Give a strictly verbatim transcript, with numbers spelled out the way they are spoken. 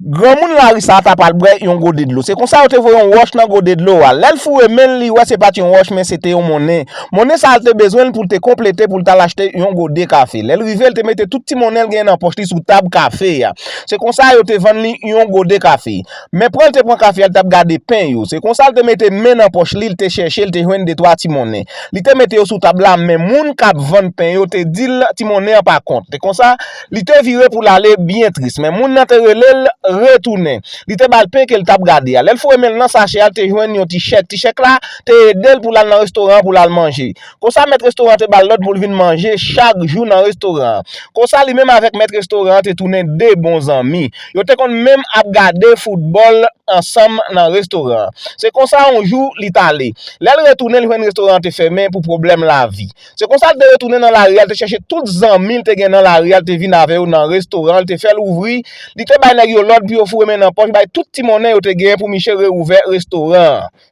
Granmoun lari sa a ta pral bwè yon gode dlo. Se konsa yo te voye yon wòch nan gode dlo a. Lè l foure men l, li wè se pa t yon wòch, men se te yon monnen. Monnen sa a l te bezwen l pou l te konplete, pou l t al achte yon gode kafe. Lè l rive, l te mete tout ti monnen l gen nan pòch li sou tab kafe a. Se konsa yo te vann li yon gode kafe. Men pran l te pran kafe a, l t ap gade pen yo. Se konsa l te mete men nan pòch li, l te chèche, l te jwenn de twa ti monnen. Li te mete yo sou tab la, men moun k ap vann pen yo te di l ti monnen an pa kont. Se konsa, li te vire pou l ale byen tris. Men moun nan te rele l retounen. Li te ba l pen ke l t ap gade a. Lè l foure men l nan sachè a, l te jwenn yon ti chèk. Ti chèk la te ede l pou l al nan restoran an pou l al manje. Konsa, mèt restoran an te ba l lòd pou l vin manje chak jou nan restoran an. Konsa, li menm avèk mèt restoran an te tounen de bon zanmi. Yo te konn menm ap gade foutbòl ansanm nan restoran an. Se konsa, yon jou, li t ale. Lè l retounen, li jwenn restoran an te fèmen pou pwoblèm lavi. Se konsa, l te retounen nan lari a, l te chèche tout zanmi l te gen nan lari a, l te vin avè yo nan restoran an, l te fè l ouvri, li te bay nèg yo lòd pou yo foure men nan pòch, bay tout ti monnen yo te gen pou misye reouvè restoran an.